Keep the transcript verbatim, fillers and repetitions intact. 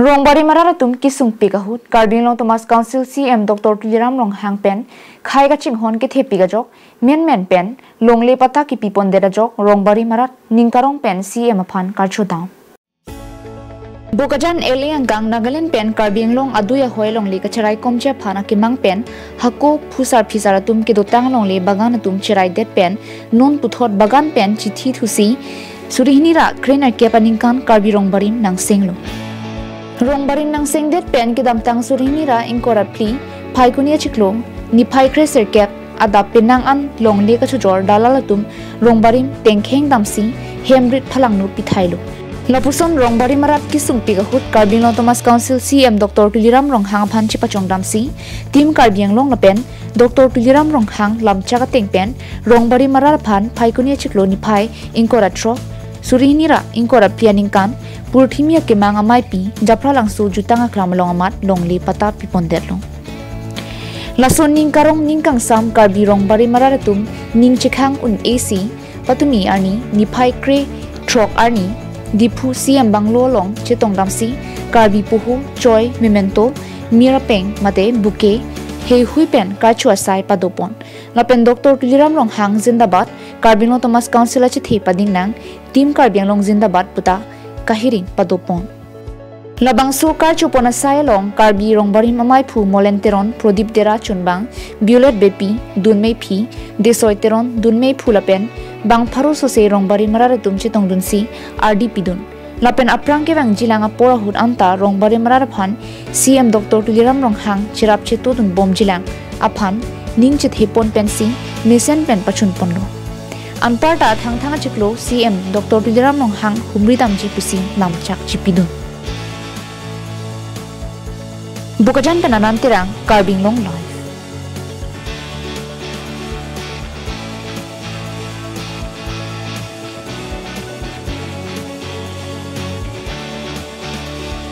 Rongbarim arat atum kesungpik ahut Karbi Anglong Autonomous Council C E M Doctor Tuliram Ronghang pen khei kachinghon kethepik ajok, menmen pen longle patta kepipondet ajok Rongbarim arat ningkarong pen C E M aphan karcho dam. Bokajan L A angkang Nagaland pen Karbi Anglong adui ahoi longle kacherai komji aphan akemang pen hako phusar phisar atum kedotang longle bagan atum cheraidet pen non puthot bagan pen chithi thusi suri hini ra krenerkep aningkan Karbi Rongbarim nangsenglo. Rongbarim nangsengdet pen kedamtang suri hini ra ingkoi ra phli Phaikuni achiklo niphai kre serkep adap penang an longle kachojor dalal atum Rongbarim tengkheng damsi hemrit phalangno pithailo. Lapuson Rongbarim arat kesungpik ahut Karbi Anglong Autonomous Council C E M Doctor Tuliram Ronghang aphan chepachong damsi Team Karbi Anglong lapen Doctor Tuliram Ronghang lamchak ateng pen Rongbarim arat aphan Phaikuni achiklo niphai ingkoi ra throk suri hini ra ingkoi ra phli aningkan purthimi akemang ameipi Japralangso jutang aklam along amat longle patta pipondetlo. Laso ningkarong ningkangsam Karbi Rongbarim arat atum ning chekhang un-esi patumi arni niphai kre throk arni Diphu C E M bungalow along chetong damsi Karbi poho, choi, memento, mir apeng mate bouquet heihui pen karcho asai padopon. Lapen Doctor Tuliram Ronghang zindabad, Karbi Anglong Autonomous Council achethe padingnang, Team Karbi Anglong zindabad puta kahiring padopon. Labangso karchopon asai along Karbi Rongbarim amaiphu Molen Teron, Prodip Dera chunbang, Violet Beypi, Dunmei Phi, Desoi Teron, Dunmei Phu lapen bang pharo sose Rongbarim arat atum chetongdunsi ardi pidun. Lapen aphrang kevangjilang apor ahut anta Rongbarim arat aphan C E M Doctor Tuliram Ronghang cherap chetodun bomjilang aphan ning chethepon pensi mesen pen pachunponlo. Anparta Thangthang achiklo C E M Doctor Tuliram Ronghang humri damji pusi lamchak chipidun. Bokajan pen Anand Terang, Karbi Anglong Live.